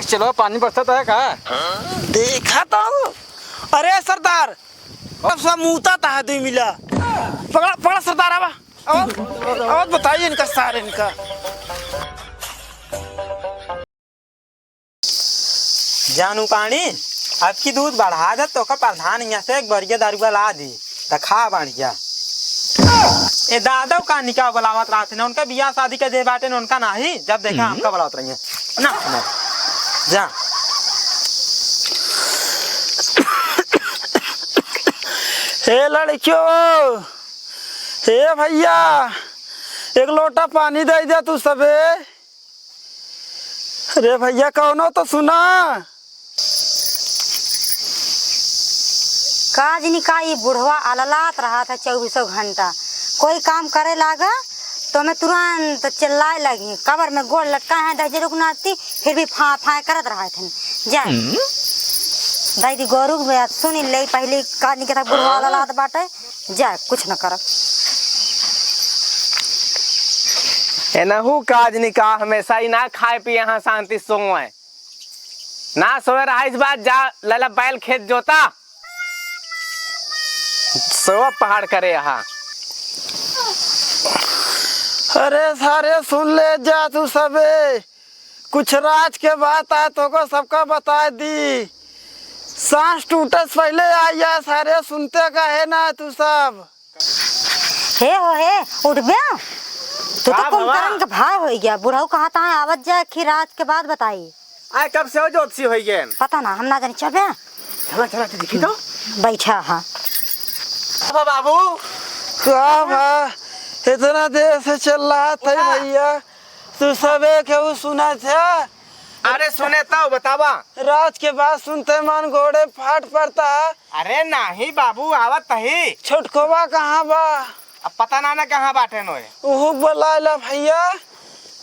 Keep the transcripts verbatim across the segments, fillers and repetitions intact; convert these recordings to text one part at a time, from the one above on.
चलो, पानी बरसत है का? देखा तो। अरे सरदार, अब सब मुता ता है दुई मिला। पकड़ा, पकड़ा सरदार, आवा। आवा, आवा, बताइए इनका सारे इनका। जानू पानी, अब की दूध बढ़ा दे तो का प्रधान यहाँ से एक भरिया दारुआ ला दी, त खा बढ़िया। ए दादा का निकाह बुलावत रहत न, उनका बियाह शादी के दे बाटे न, उनका नाही, जब देखा हम्म। हमका बुलावत रही है। ना, ना। जा। हे लड़कियों, हे भैया, एक लोटा पानी दे दे तू सबे। अरे भैया, कौनो तो सुना। का जनी का ई बुढ़वा अललात रहत है चउबीसों घंटा। कोई काम करे लागा तो मैं तुरंत चिल्लाए लगी, कबर में गोड़ लटका है दहजे रुक नाती, फिर भी फां फां करत रहत है। जा। हम्म। दाई दी गोरू में सुनी ले पहली का जनी के था बुढ़वा अललात बाटे। जा, कुछ न करब। एनहू काज निकाह हमेशा ही ना खाए पिए यहाँ शांति सोए। ना सोए रहा इस बात, जा लला बैल खेत जोता। सोआ पहाड़ करे यहाँ। अरे सारे सुन ले जा तू सबे। कुछ राज के बात आए तो को सबका बता दी। सांस टूटे से पहले आ जा सारे, सुनते का है ना तू सब। हे हो हे, उठबे? तू तो का भवा? कुंभकर्ण के भाई होइ गया। बुढ़ऊ कहत है आवत जाए खी राज के बाद बताई। आए कब से हो जोतसी होइ गए? पता ना, हम ना जानी। चलबे? चला, चला, चला, देखी तो। बैठा हाँ। अब बाबू। का बा? इतना देर से चिल्लात है उठा। भैया, तू सबे केहू सुना था? अरे सुने तो बतावा। राज के बात सुनते मन गोड़े फाट पड़ता। अरे नाही बाबू, आवत ही। छोटकवा कहाँ बा? अब पता ना ना कहाँ बाटे नोए। उहू बुलाए ला भैया,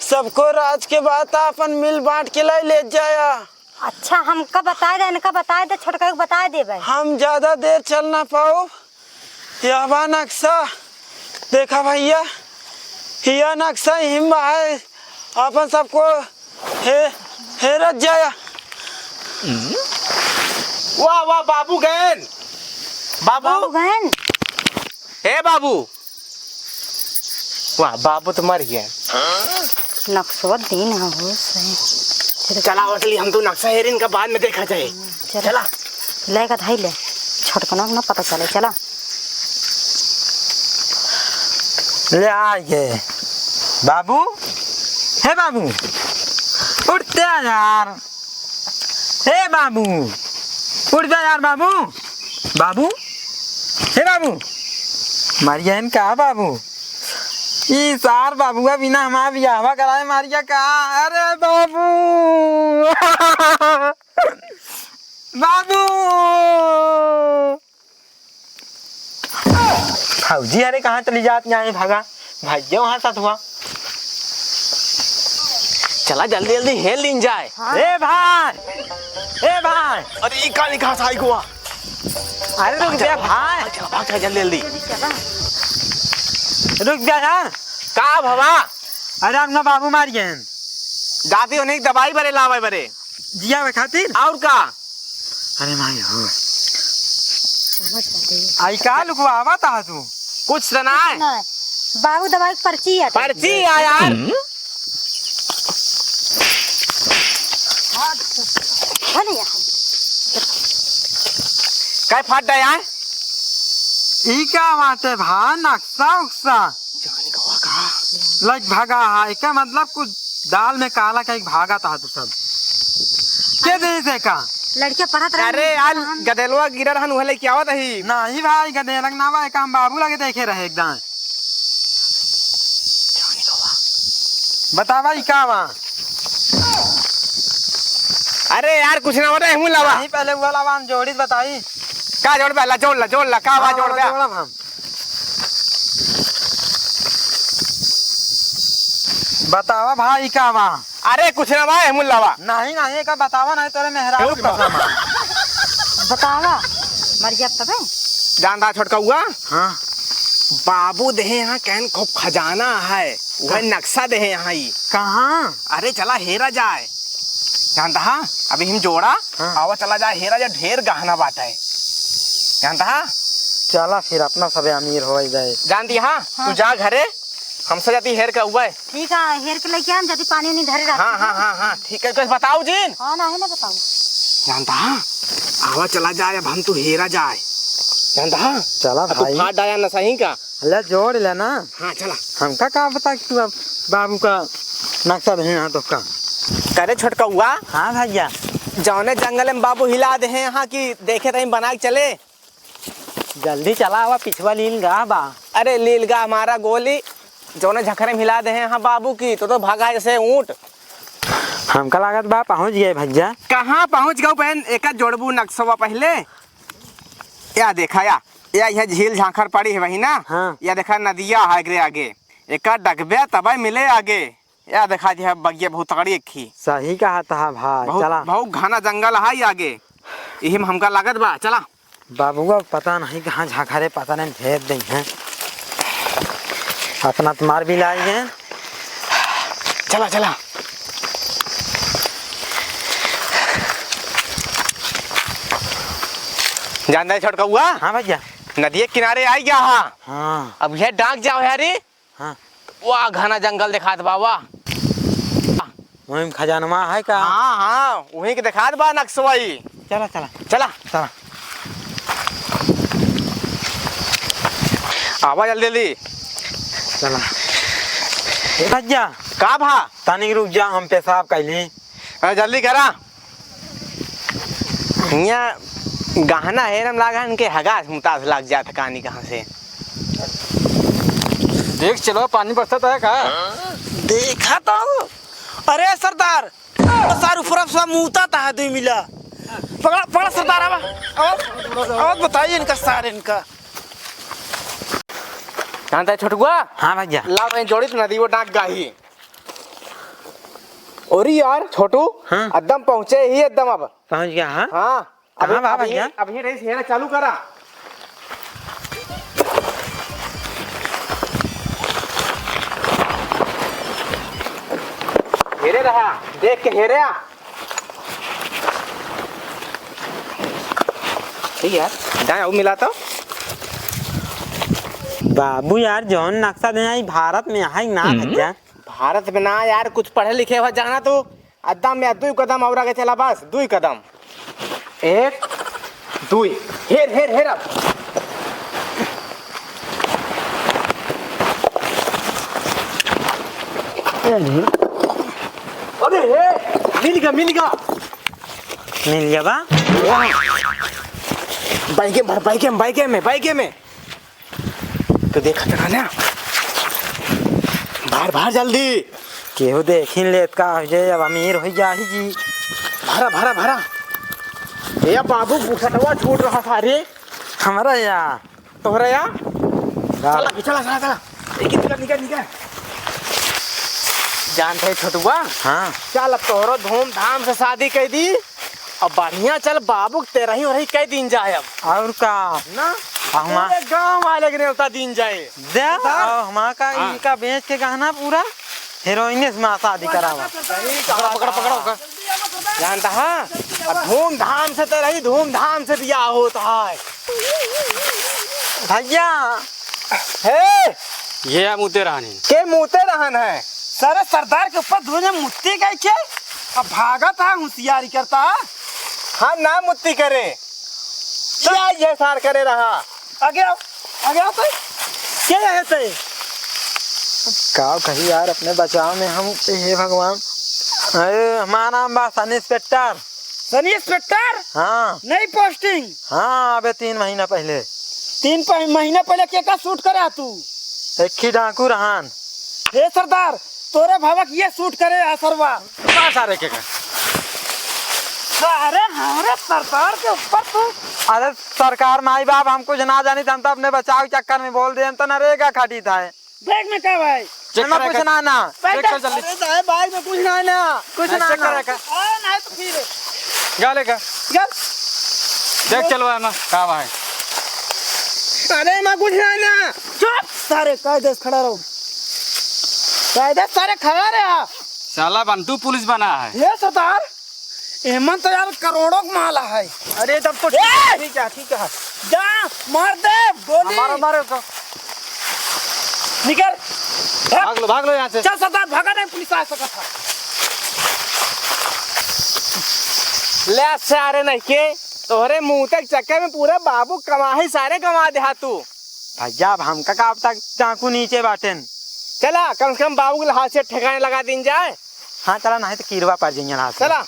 सबको राज के बात आपन मिल बांट के लाई ले जाया। अच्छा, हमका बताए दे, इनका बताए दे, छोटका के बताए दे भाई। हम ज्यादा देर चल ना पाओ। यह बा नक्शा, देखा भैया, यह नक्शा हिम बा है, अपन सबको हे, हेरत जाया। वाह, वाह, बाबू गएन। बाबू। बाबू गएन। हे बाबू। वाह, बाबू तो मर गया। नक्शवा दिन है हो सही। चला, असली हम तो नक्शा हेरिन का बाद में देखा जाए। चला। चला। लेगा धाई ले। छोटकना को ना पता चले, चला। ले आइए। बाबू, हे बाबू, उठते आ यार। हे बाबू, उठ जा यार बाबू। बाबू, हे बाबू, मारिया इनका बाबू। ई सार बाबुआ बिना हमार बियाहवा कराए मारिया का। अरे बाबू। बाबू। भौजी, अरे कहाँ चली जात यहाँ भागा? भाग्य वहाँ साथ हुआ। चला जल्दी जल्दी हेल लीन जाए। हाँ। ए भाई, ए भाई। अरे ई का निकास आई गोवा? अरे रुक जा भाई। चला भाग, चला जल्दी जल्दी। रुक जा यार। का भवा? अरे अपना बाबू मार गए हैं। जाती उन्हें दवाई बरे लावे बरे। जिया वे खातिर? और का? अरे माई हो। चलो जल्दी। आई का लुकवावा ता तू? कुछ तो ना है। ना। बाबू दवाई की पर्ची है। पर्ची है यार। हम्म? हाँ, नहीं है। काय फाट गया है? ई का बात है भा, नक्शा उक्शा? जाने का हुआ का? लग भागा है, एका मतलब कुछ दाल में काला कहीं भागा था तू सब। के दे से का? लड़के पढ़त रहे अरे हैं, यार, हम गदेलवा गिरा रहन, उहे लेके आवत ही। नहीं भाई, गदेलक ना बा, एका हम बाबू लगे देखे रहे एकदम। बतावा ई का बा? अरे यार, कुछ ना बता, हमू लावा। नहीं, पहले वो लावा, हम जोड़ी बताई। का जोड़ बे? ला, जोड़ ला, जोड़ ला, का बा हाँ, जोड़ बे? जोड़ब हम। बतावा भाई, का बा? अरे, कुछ ना बा, हमू लावा। नहीं, नहीं, का बतावा, नहीं तोरे मेहरारू कसम है। बतावा, मर जाब तबे। जानता छोटका हुआ? हाँ। बाबू देहे यहाँ कहन खूब खजाना है, वह हाँ। नक्शा देहे यहाँ ही। कहाँ? अरे, चला हेरा जाए। जानता हा, अभी हम जोड़ा, हाँ। आवा चला जा, हेरा जा, ढेर गहना बाटे। जानता हा? चला फिर अपना सबे अमीर होइ जाए। जानती हा, तू हाँ। जा घरे, हमसे जाती हेर के हुआ है। ठीक है, हेर के लेके आन, जदी पानी उनी धरे रहती हाँ, है। हाँ, हाँ, हाँ, ठीक है, कुछ बताओ जिन। हाँ, ना है ना बताओ। जानता हा, आवा चला जाए, अब हम तू हेरा जाए। जानता हा? चला अब तू भाई। फाड़ डाया ना सही का। ले जोड़ ले ना। हाँ, चला। हमका का पता कि तू अब बाबू का नक्शा दे यहाँ तो का। करे छोटकौआ। हाँ भैया। जौने जंगल में बाबू हिला दे हैं यहाँ की देखे तहीं बना के चले। जल्दी चला आवा, पिछवा लील गा बा। अरे लील गा हमारा गोली, जौने झखरे में हिला दे हैं यहाँ बाबू की, तो, तो भागा जैसे ऊँट। हमका लागत बा पहुँच गए भैया। कहाँ पहुँच गए बहन, एका जोड़बू नक्शवा पहले। या देखा या, या यह झील झांखर पड़ी है वही ना? हाँ। या देखा नदिया है एकरे आगे, एका डगबे तबे मिले आगे। या देखा जी है बगिया बहुत तगड़ी एक ही। सही कहा था भाई, बहुत, चला। बहुत घना जंगल है ये आगे, यही में हमका लागत बा, चला। बाबुआ पता नहीं कहाँ झांखरे, पता नहीं भेज दे हैं, अपना तुम्हार भी लाई हैं। चला, चला। जानता है छोटकौआ? हाँ भैया। नदिया के किनारे आई गया हा। हाँ। अब यह डाक जाओ यारी। हाँ। वाह, घना जंगल देखात बा, वाह। वहीं खजानवा है का? हाँ, हाँ, वहीं के देखात बा नक्शवा ई। चला, चला। चला। चला। आवा जल्दी, जल्दी। चला। ए भैया। का भा? तनिक रुक जा, हम पेशाब कैली। अरे जल्दी करा। हियाँ गहना हेरम लागा, इनके हगास मुतास लाग जात कानी कहाँ से। देख चलो, पानी बरसत है का? देखा तो। अरे सरदार, सार ऊपर से मूता ता है दुई मिला। पकड़ा, पकड़ा सरदार, आवा। आवा, आवा, बताइए इनका सार इनका। जानता है छोटुआ? हाँ भैया। ला मैं जोड़ी तो नदी वो डाक गाही। अरे यार छोटू, हाँ। एकदम पहुँचे ही एकदम अब। पहुँच गया, हाँ? हाँ। कहाँ अभी, बा अभी, भैया? अभी रईस हेरा चालू करा। हेरे रहा, देख के हेरे आ। ए यार, दाएं आऊ मिला तो। बाबू यार, जौन नक्शा देना है, भारत में है ना हम्म। भैया? भारत में ना यार, कुछ पढ़े लिखे हुआ जाना तू। अद्दा में दुई कदम और आगे चला, बस दुई कदम। एक, दुई। हेर, हेर, हेर अब। अरे हे, मिल गया, मिल गया। मिल गया बा? बाइके में भर, बाइके में, बाइके में, बाइके में। तो देखत रहा ना। बाहर, बाहर जल्दी। केहू देखिन लेत का हो जाए, अब अमीर हो जाही जी। भरा, भरा, भरा। ए बाबू, बुसटवा छूट रहा था रे। हमरा या। तोहरा या? चला, चला, चला, चला। एक ही निकल, निकल, निकल। जानते है छोटुआ? हाँ। चल, अब तोहरो धूमधाम से शादी कह दी। अब बढ़िया चल बाबू, तेरही ओरही कह दीन जाए अब। और का? ना? आ, हमा- पूरे गाँव वाले के नेवता दीन जाए। दे, बता। आ, हमा का हाँ। इनका बेच के गहना पूरा हीरोइने से माँ शादी करावा। सही कहा पकड़, पकड़, था। पकड़, पकड़। जानता है? अब धूमधाम से तेरही, धूमधाम से बियाह होता है। भैया। हे! ये हम उते रहने। के मुते रहन है? सारे सरदार के ऊपर धुआं मुत्ती गई के? अब भागत है, होशियारी करता। हाँ, ना मुत्ती करे। क्या ये सार करे रहा? आगे आओ, आगे आओ तो। के है ते? का कही यार, अपने बचाव में हम, हे भगवान। अरे, हमारा नाम बा सनी इंस्पेक्टर। सनी इंस्पेक्टर? हाँ। नई पोस्टिंग? हाँ, अबे तीन महीना पहले। तीन पह-, महीना पहले के का शूट करे तू? एक ही डाकू रहन। हे सरदार, तोरे भवक ये शूट करे आ सरवा। का सारे के का? अरे हमरे सरदार के ऊपर तू। अरे सरकार माई बाप हम कुछ ना जानी, हम तो अपने बचाव के चक्कर में बोल दे, हम तो नरेगा खाटी था। बैग में का भाई? चेक हमें करा कुछ का? ना ना। चेक कर जल्दी। अरे साहब, बैग में कुछ ना ना। कुछ नहीं, ना चेक ना। करा का? अरे नहीं तो फिर। गा ले का? चल। देख चलवा ना, का भाई? अरे मैं कुछ ना ना। चुप सारे, कायदे से खड़ा रहो। कायदे से सारे खड़ा रहे आप। साला बंटू पुलिस बना है। ये सरदार। एमन तो यार करोड़ों क माल है। अरे तब तो ए! ठीक है, ठीक है। जा, मार दे गोली। मारो, मारो तो। निकल। भाग लो, भाग लो यहाँ से। चल सरदार, भागा नहीं, पुलिस आ सकत है। ले सारे नहीं के, तोहरे मुंह तक चक्कर में पूरा बाबू कमाही सारे गंवा देहा तू। भैया, अब हमका का, अब तक चाकू नीचे बाटेन। चला, कम से कम बाबू के हाथ से ठिकाने लगा दीन जाए। हाँ, चला, नहीं तो कीरवा पड़ जाइए हाथ से। चला।